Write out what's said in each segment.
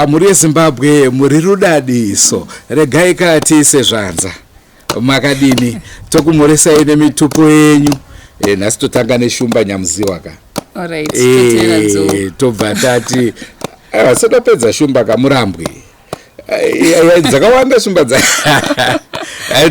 Mhuri yeZimbabwe, muri rudadiso. Regai ka tiise zvanza. Makadini? Tokumhoresai nemitupo yenyu. Nhasi totanga neshumba Nyamuziwa ka. Alright, totera nzou. Tobva tati aiwa, setapedza shumba kamurambwe. Dzakawanda shumba dza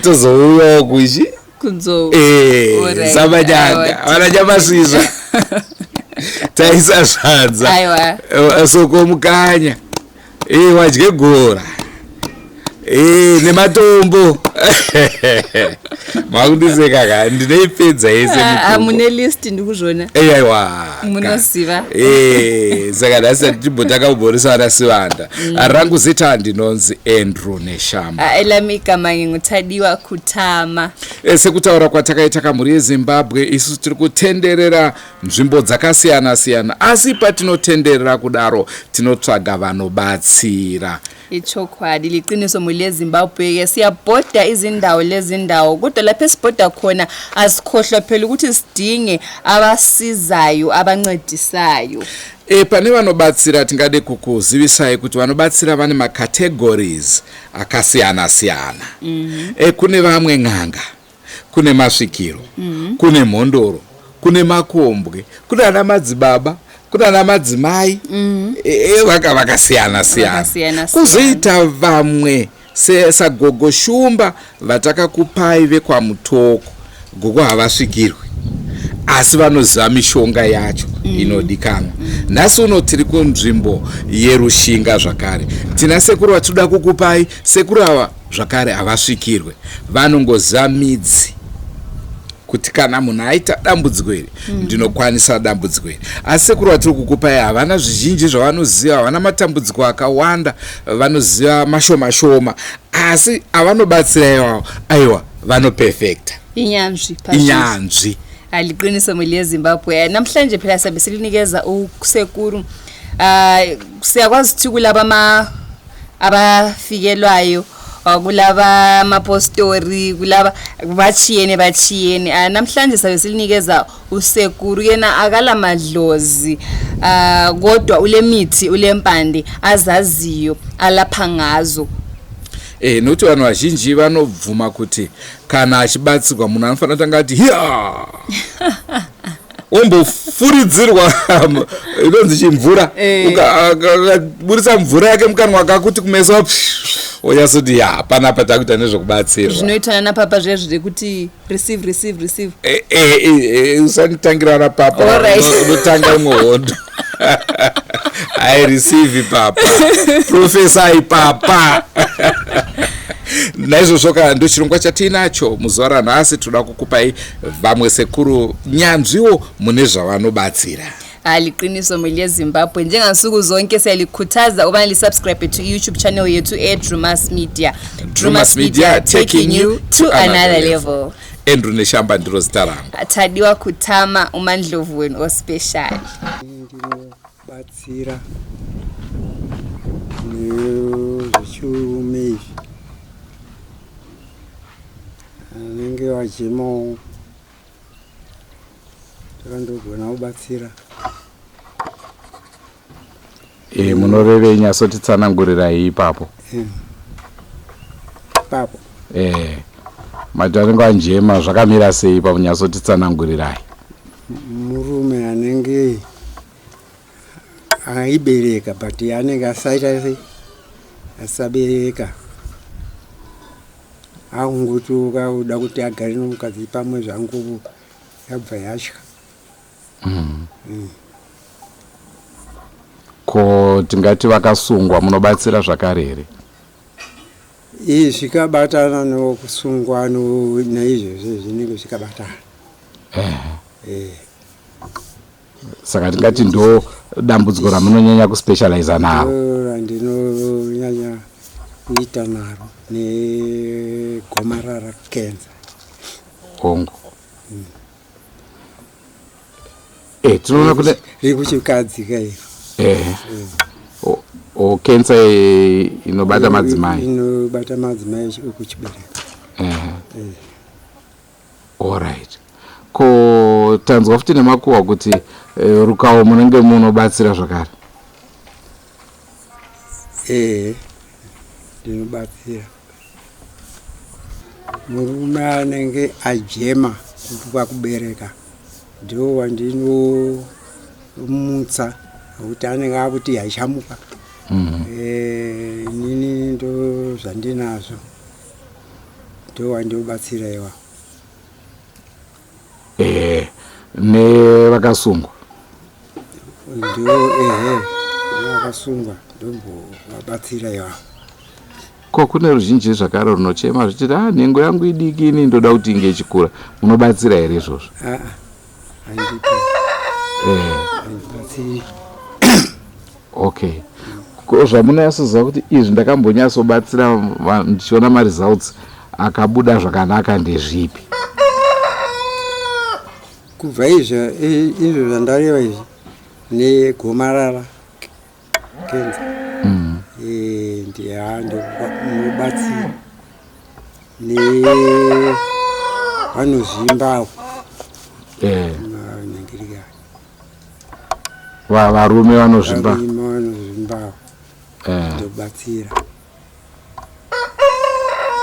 tozouyawo kuchi Kunzou. Alright, Samanyanga aiwa. Vana Nyamasvisva, taisa zvanza. Aiwa. Soko mukanya, wadye gora nematombo. Makundiseka ka, ndinoipedza yese Ah, mitombo. Mune list, ndikuzvona. Aiwa. Munoziva. Saka nhasi timbotanga kumhoresa vana Sivanda. Rangu zita ndinonzi Andrew Neshamba. Ah, elami igama nginguThadiwa Kutama. Sekutaura kwatakaita kamhuri yeZimbabwe, isusu tiri kutenderera nzvimbo dzakasiyana-siyana, asi patinotenderera kudaro tinotsvaga vanobatsira. Ichokwadi, liqiniso muli yeZimbabwe-ke, siyabhoda izindawo lezindawo, kodwa lapho esibhoda khona asikhohlwa phela ukuthi sidinge abasizayo, abancedisayo. Pane vanobatsira, tingade kukuzivisai kuti vanobatsira vane macategories akasiyana-siyana. Kune vamwe n'anga, kune masvikiro, kune mhondoro, kune makombwe, kune ana madzibaba, kune ana madzimai. Vakasiyana siyana. Vakasiyana-siyana. Kuzoita vamwe sagogo Shumba vatakakupai vekwaMutoko. Gogo havasvikirwi, asi vanoziva mishonga yacho inodikanwa. Nhasi uno tiri kunzvimbo yeRushinga zvakare, tina sekuru vatinoda kukupai. Sekuru ava zvakare havasvikirwe, vanongoziva midzi kuti kana munhu aita dambudziko iri, ndinokwanisa dambudziko iri. Asi sekuru vatiri kukupai havana zvizhinji zvavanoziva, havana matambudziko akawanda, vanoziva mashoma shoma, asi avanobatsira iwavo, aiwa, vanopefekta. Inyanzvi pazviri. Inyanzvi. Aliqiniso muli yeZimbabwe, namhlanje phela sabe silinikeza usekuru. Siyakwazi ukuthi kulaba abafikelwayo, kulaba amapostori, kulaba bachiyene bachiyene. Namhlanje sabe silinikeza usekuru, yena akala madlozi, kodwa ulemithi, ulempande azaziyo alapha ngazo. Nokuti vanhu vazhinji vanobvuma kuti kana achibatsirwa munhu anofanira kutanga ati hiya, ombofuridzirwa inonzi chimvura. Akaburisa mvura yake mukanwa kakuti kumeso, onyatsoti ya, panapa takuita nezvekubatsirwa. Zvinoitana napapa zviya zvekuti receive, receive, receive. Usanditangira napapa. Unotanga imwe hondo. I receive papa, profesa ipapa. Naizvozvo ka, ndochirongwa chatiinacho muzuva ranhasi. Toda kukupai vamwe sekuru nyanzviwo mune zvavanobatsira. Aliqiniso muli yeZimbabwe, njengansuku zonke siyalikhuthaza ukubana lisubscribe to YouTube channel yethu eDrumas Media. Drumas Media, taking you to another level. Andrew Neshamba ndiro zita rangu. Tadiwa Kutama, uMandlovu wenu ospecial. Ndinobatsira nezvechirume izvi, anenge vachemawo, takandogona kubatsira. Munorevei? Nyatsotitsanangurirai ipapo. Ipapo? Mati anenge anjema, zvakamira sei ipapo? Nyatsotitsanangurirai. Murume anenge aibereka but anenge asaita sei, asabereka, akungoti uda kuti agare nomukadzi pamwe, zvangu yabva yatya. Ko tingati vakasungwa, munobatsira zvakare here? Ii, zvikabatana nokusungwa naizvozvo, zvinenge zvikabatana. Saka tingati ndo dambudziko ramunonyanya kuspecializa naro? Ndo randinonyanya kuita naro, negomarara, kenza. Hongu. Tinoona kune Riri kuchikadzi ka iro. O kensa inobata madzimai. Inobata madzimai ekuchibereko. Alright. Ko tanzwa futi nemakuhwa kuti rukawo munenge munobatsira zvakare. Ehe, ndinobatsira. Murume anenge ajema pakubereka ndiwo wandinomutsa nokuti anenge akuti haichamuka. Eh, inini ndo zvandinazvo, ndo wandinobatsira iwawo. Eh, nevakasungwa? Ndo ehe, nevakasungwa ndombovabatsira iwawo. Ko kune ruzhinji zvakare runochema zvichiti, ah, nhengo yangu idiki, ini ndoda kuti inge ichikura. Munobatsira here izvozvo? Aa, handipo. Handibatsiri. Okay, ko zvamunonyatsoziva kuti izvi ndakambonyatsobatsira ndichiona maresults akabuda zvakanaka ndezvipi? Kubva izvo zvandareva izvi negomarara, kenza, ndinobatsira nevanozvimbawo. Manhingirika. Varume vanozvimba? Varume vanozvimbawo, ndobatsira.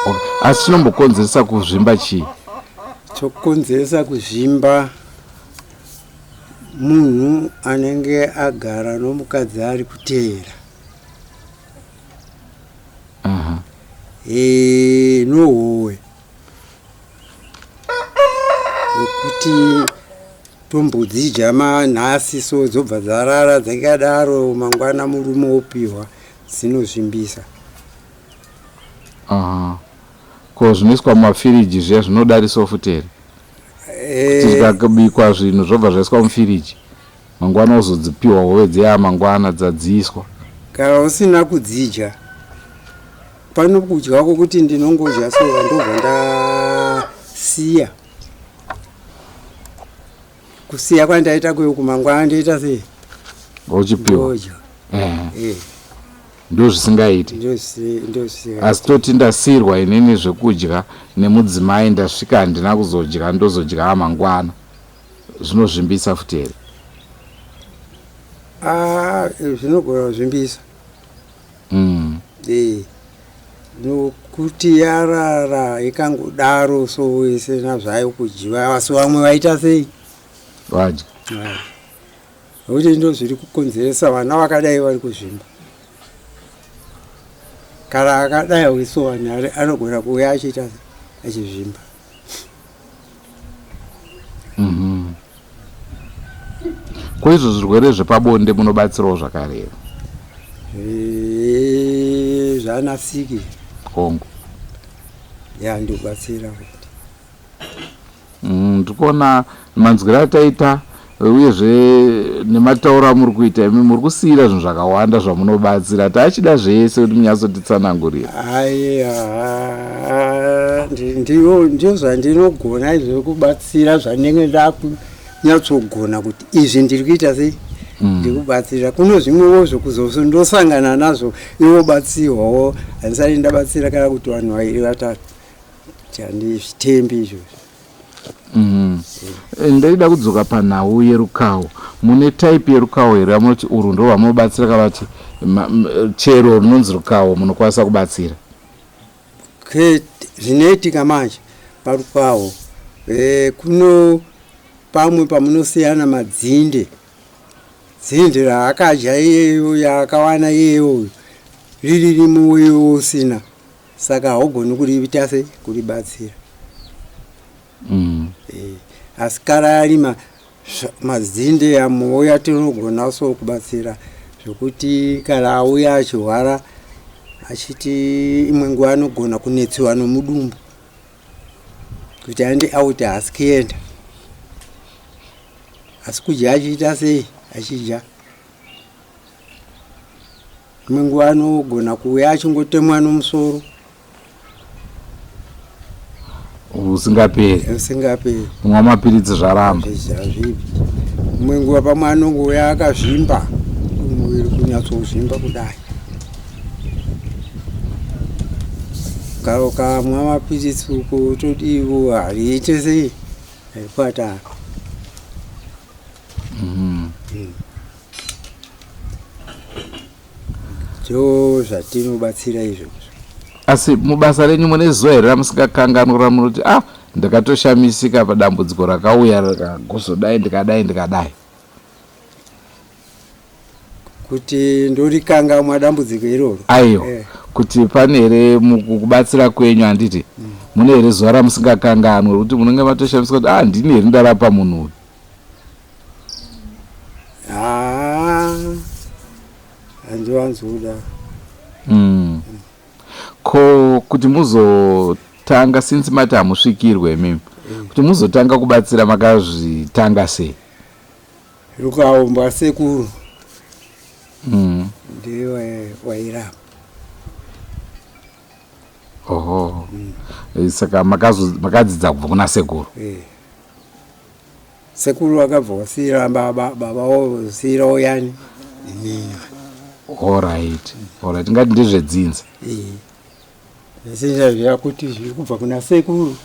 Okay. Asi chinombokonzeresa kuzvimba chii? Chokonzeresa kuzvimba munhu anenge agara nomukadzi ari kuteera. Nohowe nokuti tombodzidya manhasi, so dzobva dzarara dzakadaro, mangwana murume wopiwa, dzinozvimbisa. Aha. Ko zvinoiswa mumafiriji zviya zvinodarisawo futi here? Kuti zvikabikwa zvinhu zvobva zvaiswa mufiriji, mangwana wozodzipiwa hove dziya mangwana dzadziiswa? Kana usina kudzidya, pano kudya kwokuti ndinongodya so, ndobva ndasiya. Kusiya kwandaita kuyo, kumangwana ndoita sei? Uchipiwa. Ndodya. Ndo zvisingaiti. Ndozvisinga. Asi toti ndasiyirwa inini zvekudya nemudzimai, ndasvika handina kuzodya, ndozodya mangwana, zvinozvimbisa futi here? Ah, zvinogona kuzvimbisa. Nokuti yarara ikangodaro so isina zvayo kudyiwa, asi vamwe vaita sei? Vadya. Nokuti ndo zviri kukonzeresa vana vakadai vari kuzvimba. Kana akadai wiso, vanhu anogona kuuya achiita sei? Achizvimba. Ko izvo zvirwere zvepabonde munobatsirawo zvakare here? Zvanasiki. Hongu. Ya, ndobatsira futi. Ndiri kuona manzwiro ataita uyezve nematauro amuri kuita, imi muri kusiyira zvinhu zvakawanda zvamunobatsira. Taachida zvese kuti munyatsotitsanangurira. Aiwa, ndiyo zvandinogona izvo kubatsira, zvandinenge ndakunyatsogona kuti izvi ndiri kuita sei, ndiri kubatsira. Kuno zvimwewo zvokuzondosangana nazvo iwo batsirwawo, handisati ndabatsira kana kuti vanhu vairi vatatu, kuti handizvitembi izvozvo. Ndaida kudzoka panhau yerukawo. Mune type yerukawo here yamunoti urwu ndo rwamunobatsira, kana kuti chero runonzi rukawo munokwanisa kubatsira? Zvinoitika manje parukawo, kuno pamwe pamunosiyana madzinde. Dzinde raakadya iyeyo, yaakawana iyeyo, riri rimwe iwe usina, saka haugoni kuriita sei, kuribatsira. Asi kana ari madzinde amouya, tinogona so kubatsira, zvokuti kana auya achirwara achiti imwe nguva anogona kunetsiwa nomudumbu kuti aende auti haasi kuenda, asi kudya achiita sei, achidya. Imwe nguva anogona kuuya achingotemwa nomusoro. Usingaperi. Usingaperi. Kumwa mapiritsi zvaramba. Hazvipi. Imwe nguva pamwe anongouya akazvimba muviri, kunyatsozvimba kudai. Kana ukamwa mapiritsi uko todiwo, hariite sei, harikwatana. Ndo zvatinobatsira izvozvo. Asi mubasa renyu mune zuva here ramusingakanganwi ramunoti ah ndakatoshamisika padambudziko rakauya rikagozodai ndikadai ndikadai? Kuti ndorikangamwa dambudziko iroro? Aiwa, kuti pane here mukubatsira kwenyu handiti mune here zuva ramusingakanganwi rekuti munenge matoshamisika kuti ah ndini here ndarapa munhu uyu? Haa, handiwanzoda. Ko kuti muzotanga, since mati hamusvikirwe imimi, kuti muzotanga kubatsira makazvitanga sei? Rukaombwa sekuru ndiye wairapa. Oho. Saka makadzidza kubva kuna sekuru? Eh. Sekuru vakabva vasiyira baba, baba vosiyirawo yani inini. Alright, alright. Ngati ndezvedzinza. Eh. Zvese zviya kuti zviri kubva kuna sekuru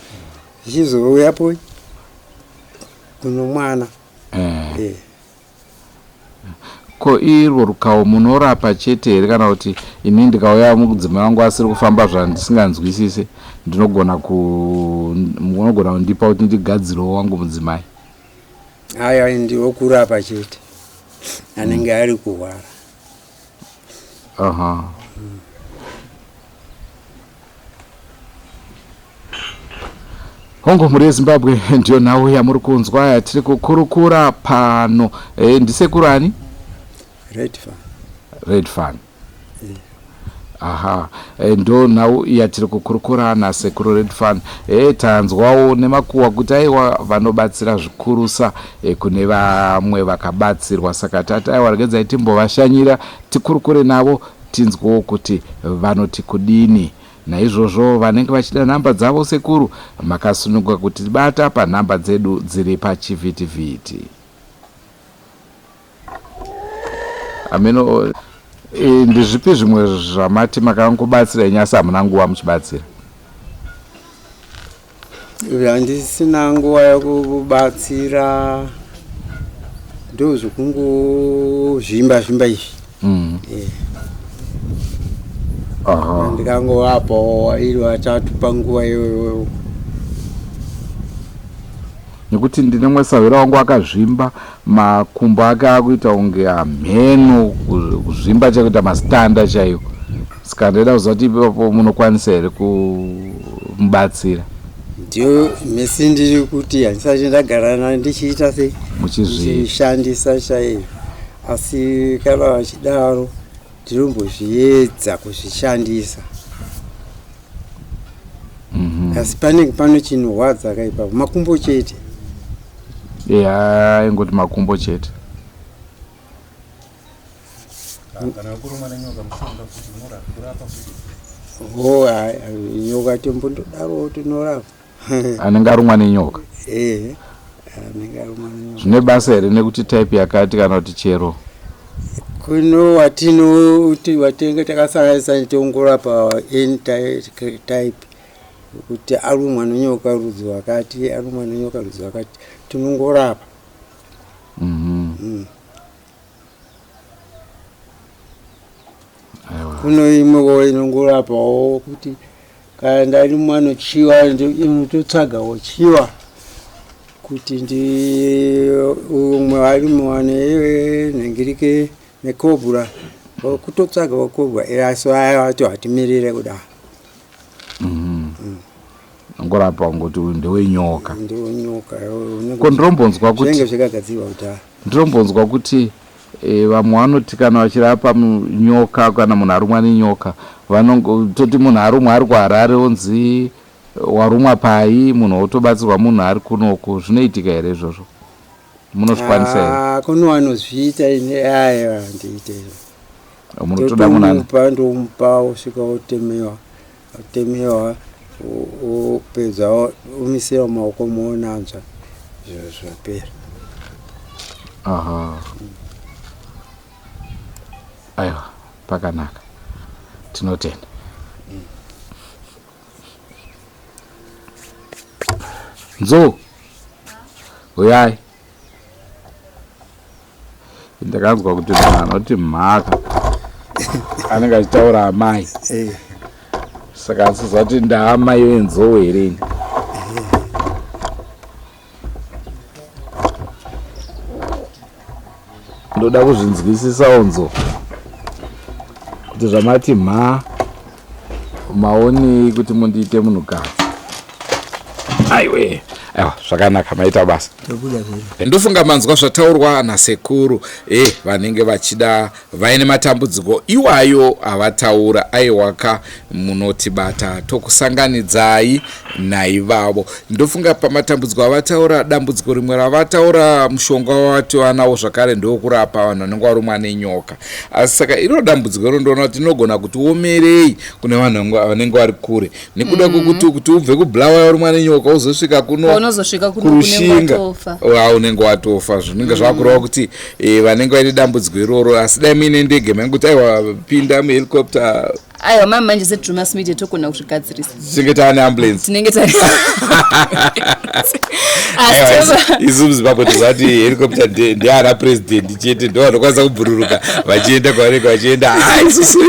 zvichizouyapo kuno mwana. Eh. Ko irwo rukawo munorapa chete here kana kuti ini ndikauya mudzimai wangu asiri kufamba zvandisinganzwisise ndinogona ku munogona kundipa kuti ndigadzirewo wangu mudzimai? Aya ndiwo kurapa chete. Anenge ari kurwara. Aha. Hongu, mhuri yeZimbabwe, ndiyo nhau yamuri kunzwa yatiri kukurukura pano. Ndisekuru ani? Redfan. Redfan. Aha, ndo nhau yatiri kukurukura nasekuru Redfan. Tanzwawo nemakuhwa kuti aiwa vanobatsira zvikurusa kune vamwe vakabatsirwa, saka tati aiwa regedzai timbovashanyira tikurukure navo tinzwewo kuti vanoti kudini. Naizvozvo vanenge vachida nhamba dzavo sekuru, makasununguka kutibata panhamba dzedu dziri pachivhitivhiti. Ameno ndezvipi zvimwe zvamati makangobatsira henyu asi hamuna nguva muchibatsira? Handisina nguva yekubatsira, ndozvekungozvimba zvimba izvi. Ndikangovapawo vaviri vatatu panguva iyoyo. Nekuti ndine mumwe sahwira wangu akazvimba makumbo ake akuita kunge amheno, kuzvimba chakuita masitanda chaiwo. Saka ndaida kuziva kuti ipapo munokwanisa here kumubatsira? Ndiyo misi ndiri kuti handisati ndagarana ndichiita sei, Muchizvi- ndichishandisa chaizvo, asi kana vachidaro ndinombozviedza kuzvishandisa. Asi panenge pano chinorwadza ka ipapo, makumbo chete. Ya, ingoti makumbo chete. Kana kurumwa nenyoka mushonga futi unorapa, kurapa futi. Ho, hai, nyoka tombondodaro tinorapa. Anenge arumwa nenyoka? Eh, anenge arumwa nenyoka. Zvine basa here nekuti type yakati kana kuti chero? Kuno watinoti watenge takasanganisa tongorapa any type, kuti arumwa nenyoka rudzi rwakati, arumwa nenyoka rudzi rwakati, tinongorapa. Aiwa. Kuno imwewo inongorapawo kuti kana ndarumwa nochiwa, inototsvagawo chiwa kuti ndi umwe arumwa nenhingirike nekobra, kutotsvagawo kobra, asi aya acho hatimirire kudaro. Ngorapa ngoti uyu ndewenyoka. Ndewenyoka. Ko ndinombonzwa kuti zvinenge zvakagadzirwa kudhara. Ndinombonzwa kuti vamwe vanoti kana vachirapa nyoka, kana munhu arumwa nenyoka, vanongototi munhu arumwa ari kuHarare onzi warumwa pai, munhu otobatsirwa munhu ari kunoku. Zvinoitika here izvozvo? Munozvikwanisa here? Ah, kuno vanozviita, ini aiwa handiite izvo. Munotoda munhu Ndotomupa, ndomupa osvika otemewa, otemewa, opedza omisira mumaoko moonanzva, zviro zvapera. Aha. Aiwa, pakanaka. Tinotenda. Nzou. Uyai. Ndakanzwa kuti munhu anoti mhaka. Anenge achitaura amai. Saka asiziva kuti ndaamai venzou here ini. Ndoda kuzvinzwisisawo nzou kuti zvamati mha maonei kuti mundiite munhukadzi. Aiwe, aiwa, zvakanaka, maita basa. Tobuda zvedu. Ndofunga manzwa zvataurwa nasekuru. Vanenge vachida vaine matambudziko iwayo avataura, aiwaka, munotibata tokusanganidzai naivavo. Ndofunga pamatambudziko avataura, dambudziko rimwe ravataura, mushonga wavatiwanawo zvakare ndewokurapa vanhu vanenge varumwa nenyoka. Asi saka iro dambudziko iro ndoona kuti rinogona kuti omerei kune vanhu vanenge vari kure, nekuda kwekuti kuti ubve kuBulawayo warumwa nenyoka uzosvika kuno Paunozosvika kuno unenge kuRushinga, watofa. Wa, unenge watofa. Zvinenge zvakureva kuti vanenge vaine dambudziko iroro. Asi dai muine ndege, maingoti aiwa, pinda muhelicopter. Aiwa, mama, manje seDrumas Media togona kuzvigadzirisa. Tinenge taane ambulance. Tinenge ta Aiwa, asi isu muZimbabwe tozati helicopter ndeana president chete, ndo vanokwanisa kubhururuka vachienda kwavanenge vachienda. Ha, isusu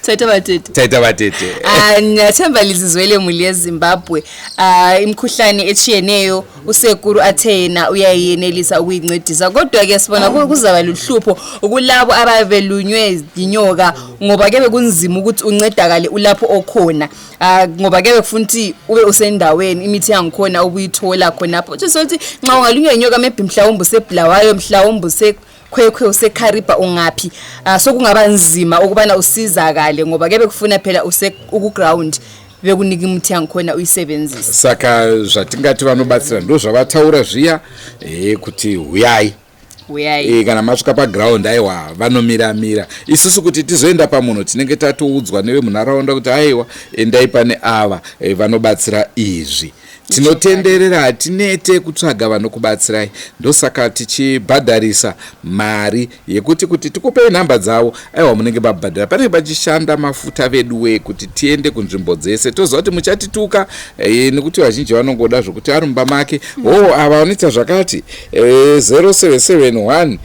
taita vatete. Taita vatete. Ah, ngiyathemba lizizwele muli yeZimbabwe. Imikhuhlane etshiyeneyo usekuru athe yena uyayenelisa ukuyincedisa, kodwa-ke sibona kuzaba luhlupho kulabo ababelunywe yinyoka, ngoba kebe kunzima ukuthi uncedakale ulapho okhona. Ngoba kebe kufuna ukuthi ube usendaweni imithi yangikhona ubuyithola khonapho. Uthi sokuthi nxa ungalunywa yinyoka, maybe mhlawumbe useBulawayo, mhlawumbe useKhwekhwe, useKhariba, ungaphi, sokungaba nzima ukubana usizakale, ngoba kebe kufuna phela use ukuground bekunika imithi yangikhona uyisebenzise. Saka zvatingati vanobatsira ndo zvavataura zviya, kuti huyai. Uyai. Kana masvika paground, aiwa, vanomiramira. Isusu kuti tizoenda pamunhu tinenge tatoudzwa nevemunharaunda kuti aiwa, endai pane ava, vanobatsira izvi. Tinotenderera, hatinete kutsvaga vanokubatsirai. Ndosaka tichibhadharisa mari yekuti kuti tikupei nhamba dzavo. Aiwa, munenge mabhadhara, panenge pachishanda mafuta vedu we kuti tiende kunzvimbo dzese. Toziva kuti muchatituka, nekuti vazhinji vanongoda zvokuti ari mumba make, o ava vanoita zvakati, 0771,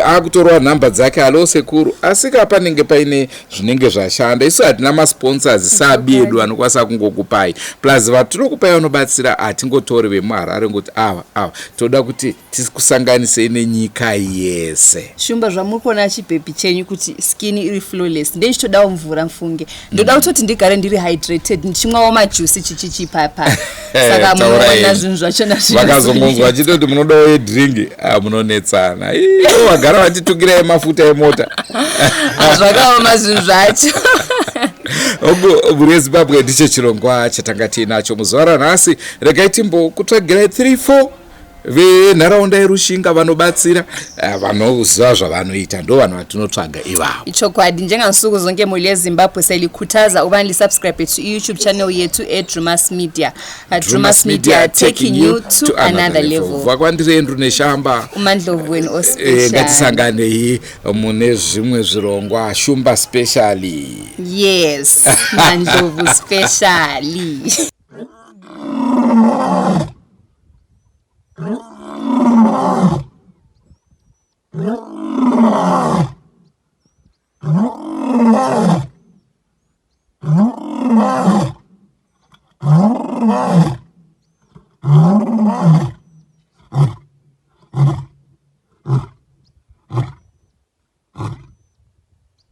akutorwa nhamba dzake, alo sekuru. Asi ka panenge paine zvinenge zvashanda. Isu hatina masponsors sabi edu anokwanisa kungokupai, plus vatinokupai vanobatsira hatingotori vemuHarare ngokuti ava ava toda kuti tikusanganisei nenyika yese. Shumba, zvamuri kuona chibhebhi chenyu kuti skin iri flawless, ndeichitodawo mvura mfunge. Ndoda kutoti ndigare ndiri hydrated, ndichimwawo majusi chichichipapa, saka Taura munoona henyu. zvinhu zvachona. Vakazongonzwa vachitoti munodawo yedrink, ah, munonetsana. Ivo vagara vachitukirai mafuta emota. Zvakaoma zvinhu zvacho. Mhuri yeZimbabwe, ndicho chirongwa chatanga tiinacho muzuva ranhasi. Regai timbokutsvagirai 3 4 venharaunda yeRushinga vanobatsira, vanoziva zvavanoita, ndo vanhu vatinotsvaga ivavo. Ichokwadi. Njengansuku zonke, muli yeZimbabwe, siyalikhuthaza ubani lisubscribe to i-YouTube channel yethu eDrumas Media. Drumas Media, taking you to another level. Vakwandiri Andrew Neshamba. UMandlovu wenu ospecial. Ngatisanganei mune zvimwe zvirongwa, Shumba specially. Yes, Mandlovu specially.